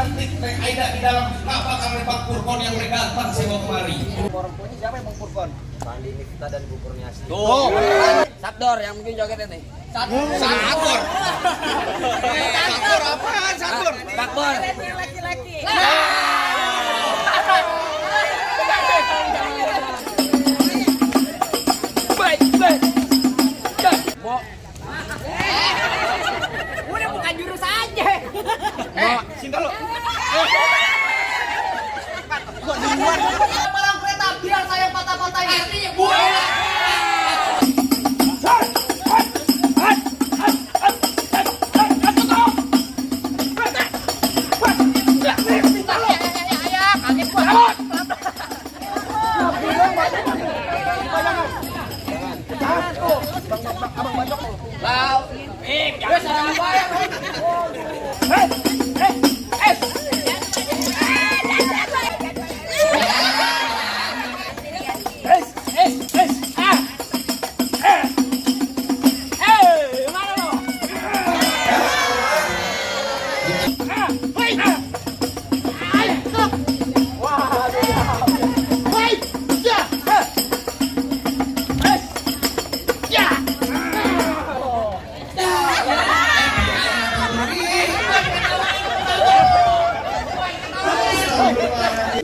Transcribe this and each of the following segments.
cantik Teh Aida di dalam apa kamar Pak Purkon yang udah ganteng saya bawa kemari. Orang punya siapa yang Bang Purkon? Sandi Nifta dan Bu Kurniasi. Tuh. Sabdor yang mungkin jogetnya nih. Sabor. Sabor apaan sabor? Bakbor. Laki-laki. Baik. Mo. Udah bukan jurus aja. Cinta lo. Palang kereta biar saya patah-patahin. Artinya gue.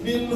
Bil